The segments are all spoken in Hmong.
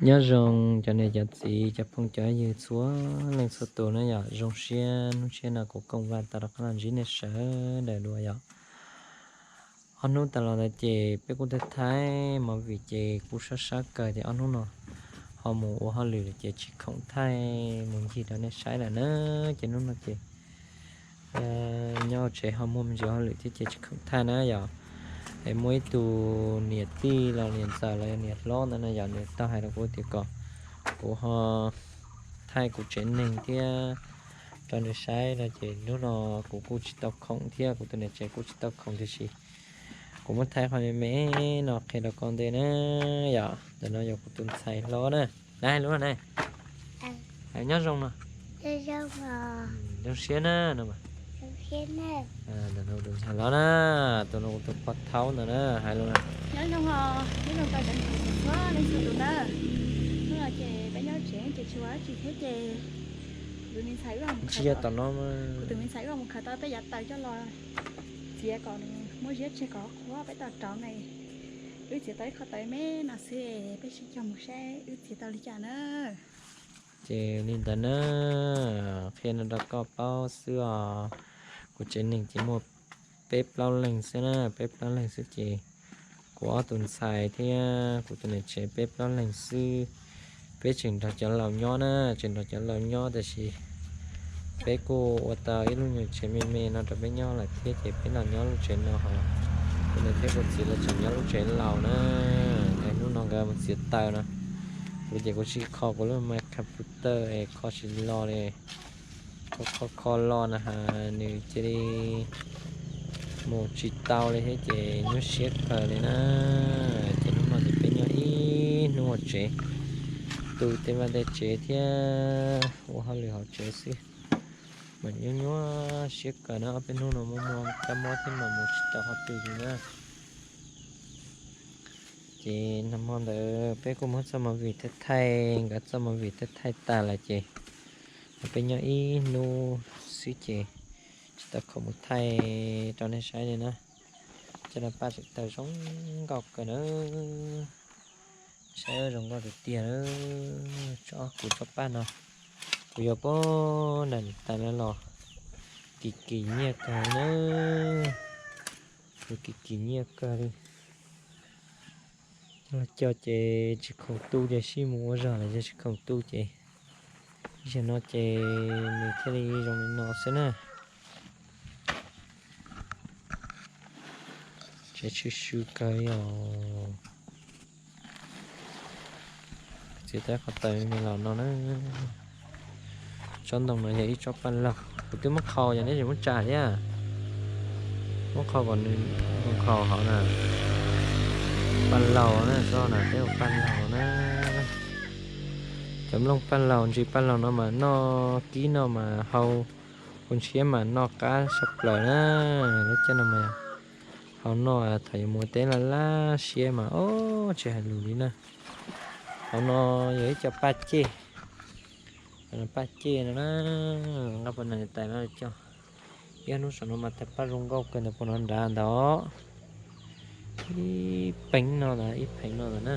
Nyob zoo cov niam cov txiv cov phooj cov ywg txhua leej txhua tus na yom, zoo siab hnub tshiab no kuv Kooj Vaj tau rov qab los ntsib nej sawv daws dua yom. Ob hnub tas los ntawd ces peb kuj thaij thaij movie ces kuj sab sab kawg ces ob hnub no ho mus ua hauj lwm lawm ces tsis khoom thaij mus ncig rau nej saib lawm na. Ces hnub no ces nyob tsev ho muaj me ntsis hauj lwm thiab ces tsis khoom thaij na yom. Es muaj ib tug niam tij los niam ntxawm los yog niam hlob ntawd no yom, nws tau hais rau kuv tias kom kuv ho thaij kuv tsev neeg thiab rau nws saib no ces hnub no kuv kuj tsis tau khoom thiab kuv tus niam tsev kuj tsis tau khoom tiam sis kuv muab thaij qhov me me no qhia rau koj ntej na yom. Ntawm no yog kuv tus ntxhais hlob na, hais lus na, hais nyob zoo no. Zoo siab na no. Tus ntxhais hlob na, tus no kuv tus pog thaub ntawd na, hais lus na. Nyob zoo os, nyob zoo tau cov niam txiv txhua leej txhua tus na. Hnub no ces peb nyob tsev ces tsis ua dab tsi thiab ces kuv tus me ntxhais wb, kuv tus me ntxhais wb mus khaws tau peb yav taws coj los txiav kom nws muab ziab tseg kom qhuav peb tau rauv ne. Wb txiav tau ib qho taws me no xwb, peb sib cog mus saib wb txiav tau li cas na. Ces li ntawd na, qhia no rau koj paub xwb os. Kuv tsev neeg ces muaj peb plaub leeg xwb na, peb plaub leeg xwb ces kuv ob tus ntxhais thiab kuv tus niam tsev peb plaub leeg xwb. Peb tseem nrog cov laus nyob na, tseem nrog cov laus nyob tab sis peb kuj ua tau ib lub nyuag tsev me me no rau peb nyob lawm thiab ces peb los nyob lub tsev no ho. Kuv niam thiab kuv txiv lawv tseem nyob lub tsev laus na. Es hnub no nkawd mus txiav taws no, kuv ces kuv tsis kho kuv lub me computer es kho tsis lo li. Kho kho kho lo na has nws cia li mus tsis tau li thiab ces nyuaj siab kawg li na. Ces hnub no ces peb nyob ib hnub hauv tsev, tu tej vaj tej tsev thiab ua hauj lwm hauv tsev xwb. Mas nyuaj nyuaj siab kawg na, ob peb hnub no muaj muaj kab mob thiab mas mus tsis tau qhov twg li na. Ces nag hmo ntawd peb kuj muab txoj movie thaij thaij, nkawd txoj movie thaij thaij tas lawm ces peb nyob ib hnub xwb ces tsis tau khoom mus thaij rau nej saib li na. Cov no paj tseem tawg zoo nkauj kawg na. Saib zoo nkauj tiag tiag na. Tsob kuv tsob paj no kuv yuav puag nram niam tais no los kim kim nyiaj kawg na. Kuv kim kim nyiaj kawg li. Los coj ces tsis khoom tu ces sib mus ua zog lawm ces tsis khoom tu ces, zaum no ces nws thiaj li zoo li no xwb na. Tsev tshwm sim kawg li os. Txiav tau qhov taws me los no na. Tsob ntoo no yog ib tsob paj laug, kuv twb muab qhau, yog neb tseem muab tsa thiab, muab qhau kom nws nkhaus hauv na. Paj laug na, tsob na peb hu paj laug na. Cov nplooj paj laug ntsis paj laug no mas noj kib no mas hau, hu ntshiab mas noj qab sab plaws na. Lub caij no mas hau noj thaum yuav mus teb laj laj siab mas ob tsis hais lus li na. Hauv no yog ib co paj ceg, paj ceg no na, nqa puag nram niam tais no coj. Ib hnub saum no mas thaij paj zoo nkauj kawg ntawm puag no nrad ntawd. Ib peev no ntawd, ib pheev no ntawd na.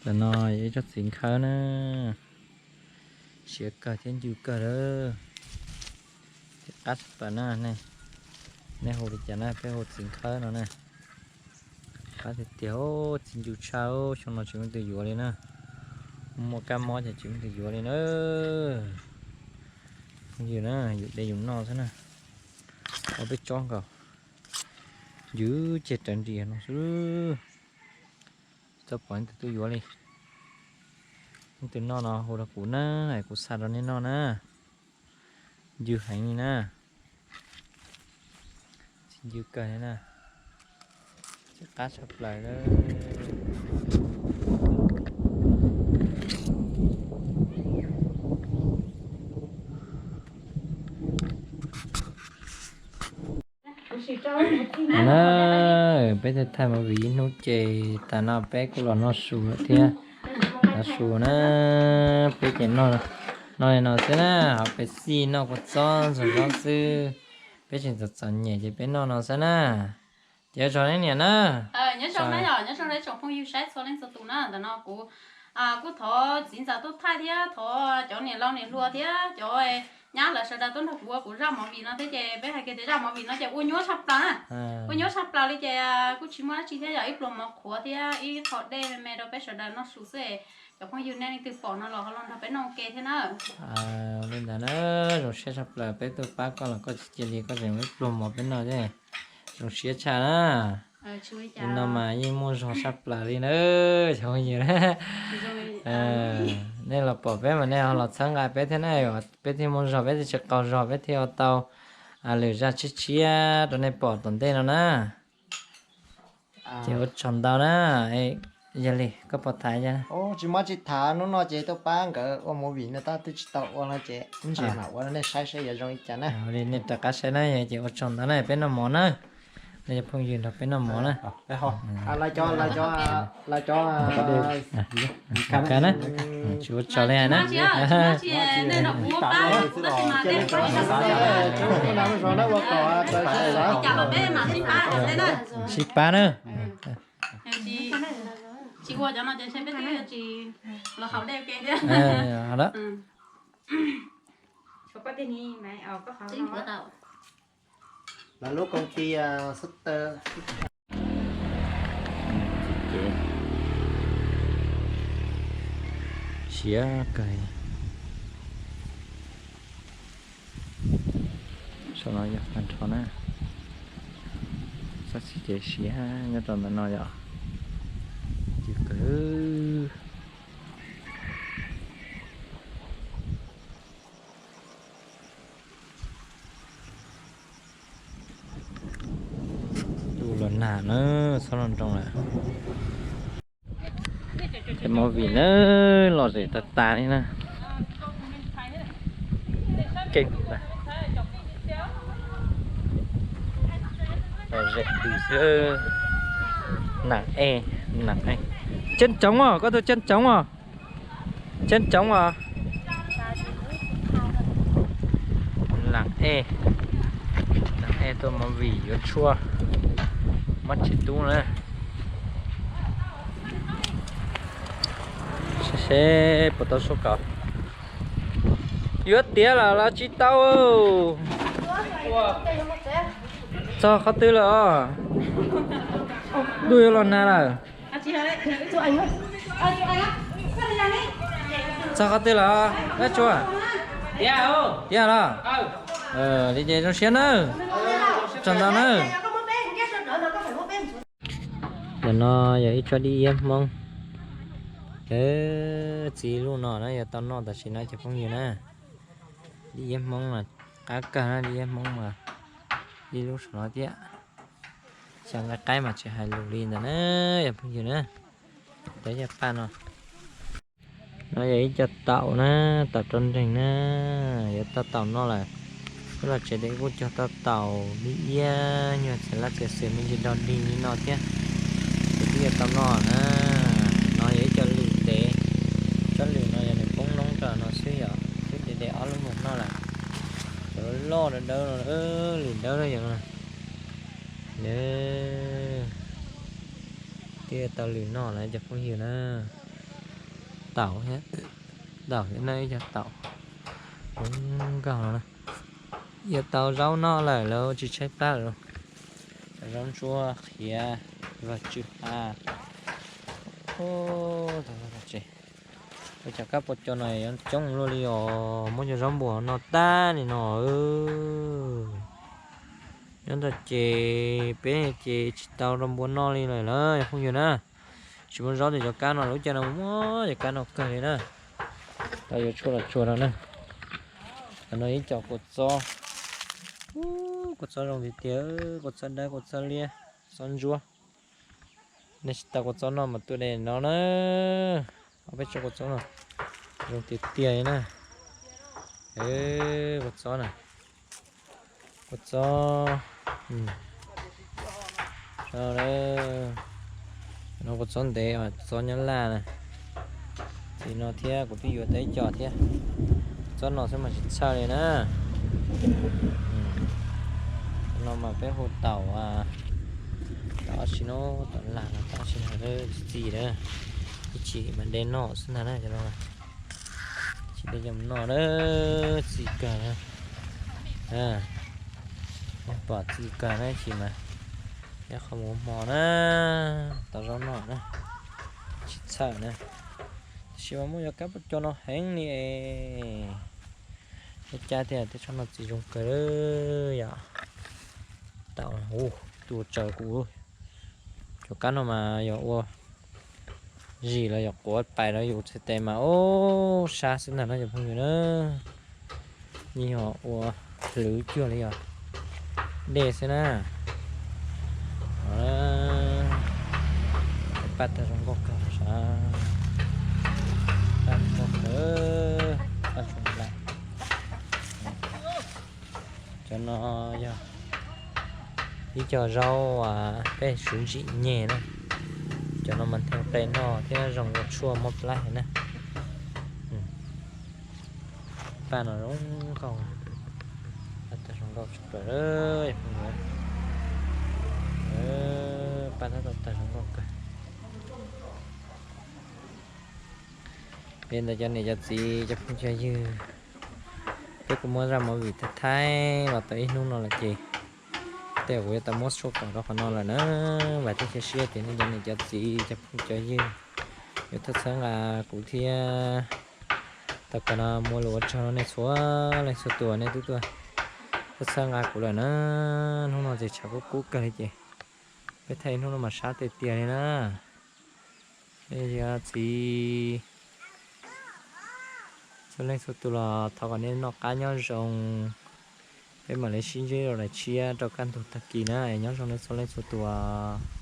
Ntawm no yog ib tsob txiv nkhawb na, siav kawg thiab ncw kawg lawm. Qab tshaj plaws na, nej hu li cas na, peb hu txiv nkhawb no na. Qab tiag tiag, txiv ncw tshaj, xyoo no tsis muaj leej twg yuav li na. Muaj kab mob ces tsis muaj leej twg yuav li na. Yus na, yus de yus noj xwb na. Ua peb tsob nkaus, ncw ceg rawv nris no xwb. Tsis tau pom leej twg tuaj yuav li. Leej twg noj no hu rau kuv na, kuv xa rau nej noj na. Ncw heev li na. Txiv ncw kawg li na. Txiv qab tshaj plaws lawm. Na, peb thaij thaij movie ib hnub ces tas no peb kuj los noj su lawm thiab. Noj su na, peb ces noj li no xwb na, hauv pes xij noj kua txob ntxuag zaub xwb. Peb tseem txom txom nyem ces peb noj no xwb na. Ces ua tsaug nej niam na. Nyob zoo na yom, nyob zoo na tsoom phooj ywg saib txhua leej txhua tus na. Ntawm no kuv kuj thov txiv ntxawm tuaj thaij thiab thov cov niam laus niam hluas thiab cov nyab lawv sawv daws tuaj nrog kuv ua kuv zaj movie no thiab ces peb hais kiag tias zaj movie no ces ua nyuaj tshaj plaws na. Ua nyuaj tshaj plaws li ces kuj tsis muaj dab tsi thiab yog ib pluag mov qhuav thiab ib qho dej me me rau peb sawv daws noj su xwb. Cov phooj ywg nej leej twg pom no los ho los nrog peb noj ua ke thiab na. Li ntawd na, zoo siab tshaj plaws peb tuaj pab koj los koj tsis cia li koj tseem ib pluag mov peb noj thiab. Zoo siab tshaj na. Li no mas yeej muaj zog tshaj plaws li na, cov phooj ywg na. Nej los pom peb mas nej ho los txhawb nqa peb thiab na, peb thiaj muaj zog, peb thiaj tsis qaug zog, peb thiaj ua tau lwm zaj tshiab tshiab rau nej pom tom ntej no na. Ces ua tsaug ntau na. Yog li koj puas tham? Tsis muaj tsis tham, hnub no ces tuaj pab nkawd ua movie no tab twb tsis tau ua no ces ib ntsis mam ua rau nej saib seb yuav zoo li cas na. Li nej rov qab saib na, yog ces ua tsaug ntau na, peb noj mov na. Nej cov phooj ywg nrog peb noj mov na. Lawv cov, lawv cov, lawv cov, ka na, tsis ua tsaug li na. Sib pab na. Tsis ua cov no ces peb twb tsis los haus dej ua ke thiab. Lawv lub koom ti xub taw. Siav kawg. Saum no yog tag nrho na. Txhob txhim ces siav nyob rau ntawm no yom. Cim kawg. Tus los nag na, txhob los nroo lawm. Ces movie na, lom zem tag tas li na. Keej tas. Lom zem ntws xwb. Nam ej, nam ej. Ceeb tsoov os, koj tus ceeb tsoov os. Ceeb tsoov os. Nam ej, nam ej tuaj movie yuav tshuaj, mob tsis tub na. Seb seb puas tau suab kaus. Yuav tiav los los tsis tau. Txog qhov twg lawm os? Ntuj yuav los nag lawm. Txog qhov twg lawm Dab Tsua? Tiav los? Li ces zoo siab nawb. Tsaug ntau nawb. Ntawm no yog ib tsob dib iab Hmoob. Txiv lub no na, yuav tau noj tam sim no cov phooj ywg na. Dib iab Hmoob mas qab kawg na, dib iab Hmoob mas ib lub saum no thiab. Xyaw nqaij qaib mas tsis hais lus li ntawd na, yog phooj ywg na. Cov yaj paj no. No yog ib co taum na, taum rau nreeg na, yuav tau taum no lawm. Wb los tsev ces kuj cog tau taum dib iab, nyuag txiv lab txiv xwm me ntsis dog dig li no thiab. Ces twb yuav tau noj na. No yog ib co lwm ntev, tsob lwm no yog nws poob noob rau no xwb yom, twb de de ob lub mus noj lawm. Cov loj dawb dawb no, lwm dawb yom. Twb yuav tau lwm noj lawm cov phooj ywg na. Taum thiab, taum thiab na, ib co taum zoo nkauj no na. Yuav tau zaub noj lawm, lawv tsis tshaib plab lawm. Cov zaub ntsuab qhiav, vag tsw ha. Ua cas kab pua co no yuav coob luaj li os, muab cov zaub npua no tag li no. Nyob ntawm ces peb ces tsis tau rau npua noj li lawm, phooj ywg na. Tsis muaj zaub ces cov kab no lub caij no muaj cov kab no kawg li na. Tau yuav tshuaj los tsuag no na. Cov no ib co kua txob, kua txob zoo tiag tiag, kua txob dawb, kua txob liab, txob ntsuab. Nej tsis tau kua txob no mas tuaj de no na. Ob peb tsob kua txob no zoo tiag tiag li na. Kua txob na, kua txob, no kua txob ntev, kua txob nyob laj na. Txiv no thiab kuv twb yuav tau ib co thiab. Txob no xwb mas tsis txhawj li na. No mas peb hu taum, taum Tam sim no tom lag los tab sis txi txiv na, ib chim mas de noj xwb ntag na cov no. Tsis de coj mus noj na, txi kawg na. Pom txi kawg na, ib chim mas de qhov mus hmo na, tau zaub noj na, tsis txhawj na. Tab sis mas muaj cov kab pob cov no heev li es, ua cas tiag, tej tsob no txi zoo kawg yom. Tau, tus tsaws kuv, cov kab no mas yog ua zis los yog quav pais rau yus txhais tes mas ub sab xwb ntag no cov phooj ywg na. Yeej yog ua hlwv cuag li yog dej xwb na. Paj tag zoo nkauj kawg sav, paj zoo nkauj kawg, paj zoo nplam. Cov no yog ib co zaub peb suv ntsim nyeg na. Cov no mas nthee qe noj thiab zoo ua tshuaj mob plab heev na. Paj no zoo nkauj, paj tag zoo nkauj tshaj plaws. Paj tab tom tag zoo nkauj kawg. Li ntawd cov niam cov txiv cov phooj cov ywg, peb kuj muab zaj movie thaij thaib los tau ib hnub no lawm ces tej kuv yuav tau muab suab kom rau qhov no lawm na. Vam thiab cia siab tias nej cov niam cov txiv cov phooj cov ywg yuav thov txhawb nqa kuv thiab. Tau kawg no muaj lus ua tsaug rau nej txhua leej txhua tus nej twb tuaj txhawb nqa kuv lawm na. Hnub no ces tshav kub kub kawg li ces peb thaij ib hnub no mas sab tiag tiag li na. Yog txiv txhua leej txhua tus los thov kom nej noj qab nyob zoo. Peb mam li sib ntsib rau daim tshiab rau kaj ntug tag kis na, nyob zoo nej txhua leej txhua tus.